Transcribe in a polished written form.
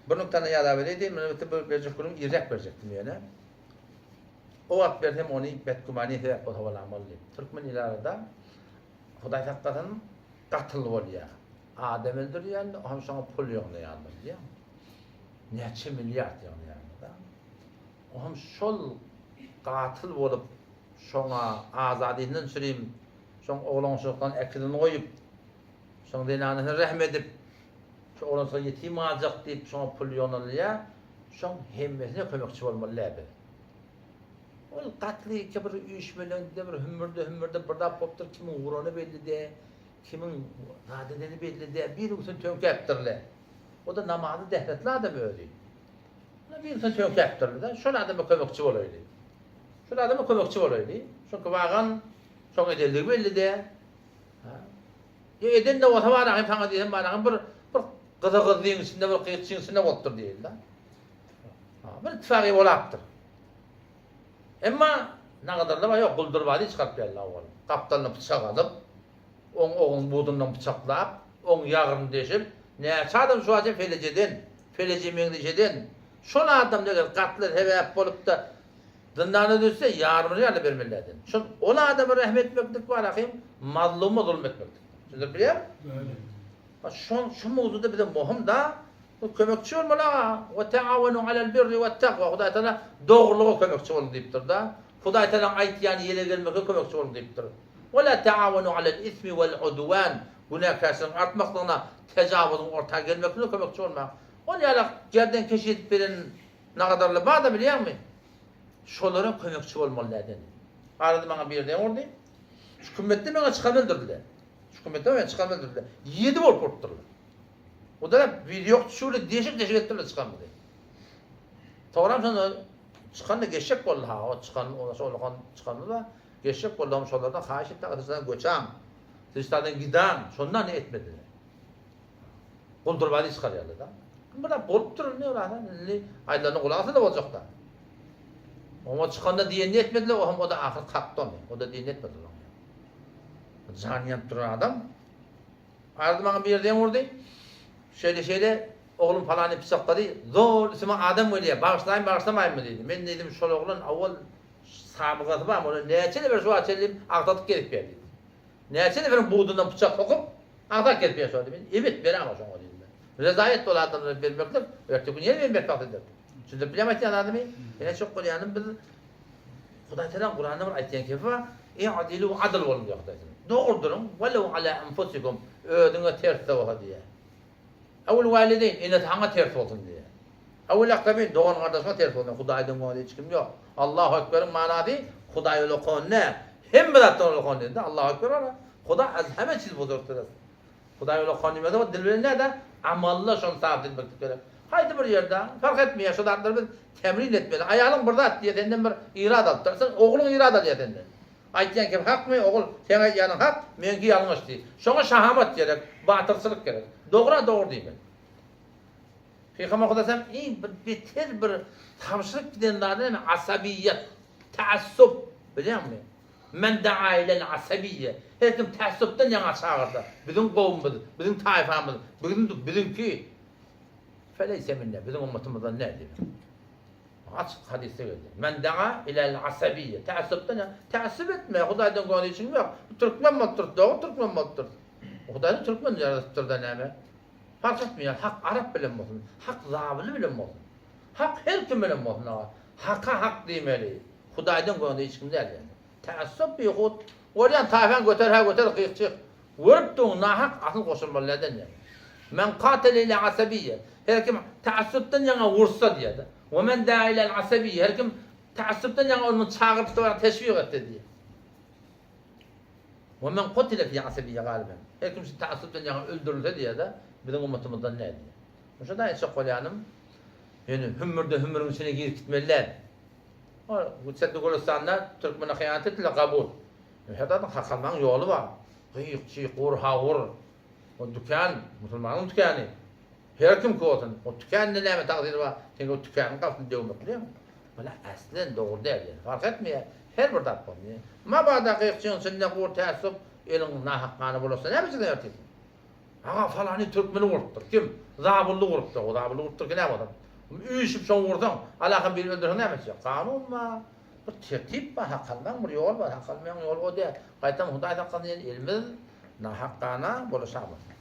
Bir nukdany ýazap bereýdi, men bir berjek günüm irräk berjekdim ýöne. O wagt bersem ony betgümany sebäp bolsa bolamaly. Türkmen il arada Hudaý saklasyn gatyl bolýar. Adam öldürýändir, hem şoňa pul ýygnaýandyr diýýär. Näçe milliard ýygnaýandyr-da. O hem şol gatyl bolup şoňa azadyndan çürim, şoň oglançylykdan äkidin goýup, şoň zenanysyna rehm edip, şu oglançylyk ýetim galjak diýip şoňa pul ýygnalýar. Şoň hemmesine kömekçi bolmaly däl biz. Ol gatly-ike bir üýşmeleňde bir hümmürde-hümmürde bir zat bolupdyr, kimiň urany belli däl, kimiň zat edeni belli däl, biriniň üstüne töňkäpdirler. O-da namazly, dehretli adam özi. Biriniň üstüne töňkäpdirler-de, şol adama kömekçi bolaýly. Şol adama kömekçi bolaýly. Çünki wagan şoň edenligi belli däl. Ýa eden-de bolsa baragym saňa diýsem baragym bir bir gyzy-gyzlyň içinde bir gyýykçyň içinde bolupdyr diýeli-de. Bir ittifagy bolapdyr. Emma nagadyrly bar ýok, guldurbazy çykaryp geldi owal. Gapdalyna pyçak alyp, oň ogluny budundan pyçaklap, oň ýagryny deşip, näçe adam şu wagtça feleç eden, feleje meňzeş eden, şol adamda eger gatla sebäp bolup-da zyndana düşse, ýarymyny ýaly bermeli däldi. Şol ol adama rähm etmeklik bar ahym, mazluma zulum etmeklik. Düşündirip bilýärmi? Şol şu mowzuda bize möhüm da bu kömekçi bolmaly aga. We taawanu alel birri we takwa. Hudaý Taala dogrulyga kömekçi boluň diýipdir da. Hudaý Taalaň aýtýany ýere gelmekge kömekçi boluň diýipdir. We la taawanu alel ismi wel udwan. Günäkärçiligiň artmaklygyna, tejawuzyň orta gelmekligine kömekçi bolmaň. Ol ýalak gerden keş edip beren nagadarly bar-da bilýäňmi? Şolara kömekçi bolmaly däl. Arada maňa birden urdy. Şu kümmetde maňa çykan öldürdiler. Şu kümmetde maňa çykan öldürdiler. Ýedi bolup urupdyrlar. O-da wideo düşüwli deşik-deşik etdirler çykan bizi. Soňram şonda çykan-da geçjek boldy ha, o çykan, o şolakan çykandy da geçjek boldy, hem şolardan haýyş etdi, sizden göçäň, sizden gidaň, şondan etmediler. Guldurbazy çykarýarlar da. Bir zat bolupdyr indi oradan indi aýdylanyna gulak asanda boljakda. Oňa çykanda diýenini etmediler, o hem o da ahyr kakdy ony. O da diýenini etmediler oňa. Jany ýanyp duran adam. Ardy maňa bir ýerden urdy. Şeýle şeýle oglum palany pyçaklady. Zor üstüme adam gelýär. Bagyşlaýyn, bagyşlamaýynmy diýdi. Men diýdim, şol oglan awwal sabygasy bar, ony näçe nefer şu wagt çenli agsadyk gezip ýör diýdim. Näçe neferiň budundan pyçak sokup, agsak gezip ýör şo diýdim. Ebet beräma şoňa diýdim men. Rezaýet ol adamlara bermeklik, erteki gün ýene men betbagt eder. Düşündirip bilýämi aýtýan zadymy? Ene çok bolýanym biz Hudaý Tagalaň Kuranda bir aýtýan kepi bar. I'dilu adyl boluň diýýär Hudaý Tagala. Dogry duruň, welew ala enfusikum, özüňe ters-de bolsa diýýär. Awul walideýn, enesi aňa ters bolsun diýýär. Awul akrabin, dogan-gardaşyňa ters bolsun. Hudaýdan goňa hiç kim ýok. Allahu ekberiň manasy Hudaý ulakan däl. Hemme zatdan ulakan diýende Allahu ekber bar. Hudaý az hemme çiz buzurtdyr. Hudaý ulakan diýmese o dil bilen däl-de, amalla şony sabyt etmeklik gerek. Haýsy bir ýerde, fark etmeýär, şo zatlary biz temrin etmeli. Aýalyň bir zat diýýär, senden bir irad alypdyr. Sen ogluň irad alýar senden. Aýtýan kep hakmy, ogul, seň aýtýanyň hak, meňki ýalňyş diý. Şoňa şahamat gerek, batyrçylyk gerek. Dogra dogry diýmeli. Pygamber Hudaýam iň bir beter bir tabşyryp giden zady näme? Asabiýet, taassup, bilýäňmi? Men daa ilel asabiýe. Her kim taassupdan ýaňa çagyrsa, biziň kowumymyz, biziň taýfamyz, biziň biziňki. Feleýse minne, biziň ummatymyzdan däl diýmek. Açyk hadysda geldi. Men daa ilel asabiýe. Taassupdan ýaňa, taassup etme, Hudaýdan göni işiň ýok. Bu türkmen bolup dur, dogry türkmen bolup dur. Hudaý türkmen ýaradypdyr-da näme? Parh etmeýär, hak arap bilen bolsun, hak zabyly bilen bolsun. Hak her kim bilen bolsun aga. Haka hak diýmeli. Hudaýdan göni hiç kim däl ýöne. Täassup bihut. Görýän taýfaň göter hä göter gyk çyk. Görüp duň nahak asyl goşulmaly neden ýa. Men katele ile asabiýe. Her kim täassupdan ýaňa ursa diýýär-de. We men daa ilel asabiýe. Her kim täassupdan ýaňa ony çagyryp da teşwik etse diýýär. We men kutile fi asabiýe galyben. Her kim şu täassupdan ýaňa öldürilse diýýär-de, biziň ummatymyzdan däl diýýär. Şo-da aýtjak bolýanym, ýöne hümmürde hümmüriň içine girip gitmeli däl. O Çetli Gülüstanda türkmene hyýanat etdiler, kabul. Ýöne her zadyň hak almagyň ýoly bar. Gyýykçy, gur-hagur. O dükan musulmanyň dükany. Her kimki bolsun. O tükände näme tagsyry bar? Sen o tükanyň gapysyny döwmek bilen. Bula aslen dogry däl ýöne. Fark etmeýär. Her bir zat bolsun. Mabada gyýykçyň içinde gur tässup, eliň nahak gany bulaşsa näme üçin ertir? Aga falany türkmeni urupdyr. Kim? Zabully urupdyr. O zabully urupdyr ki näme bolsa. Üýşüp şoňa ursaň, alakam biri öldürseň näme etjek? Kanun bar. Bir tertip bar, hak almaň bir ýol bar. Hak almaň ýoly o däl. Gaýtam Hudaý saklasyn elimiz nahak gana bulaşamaz.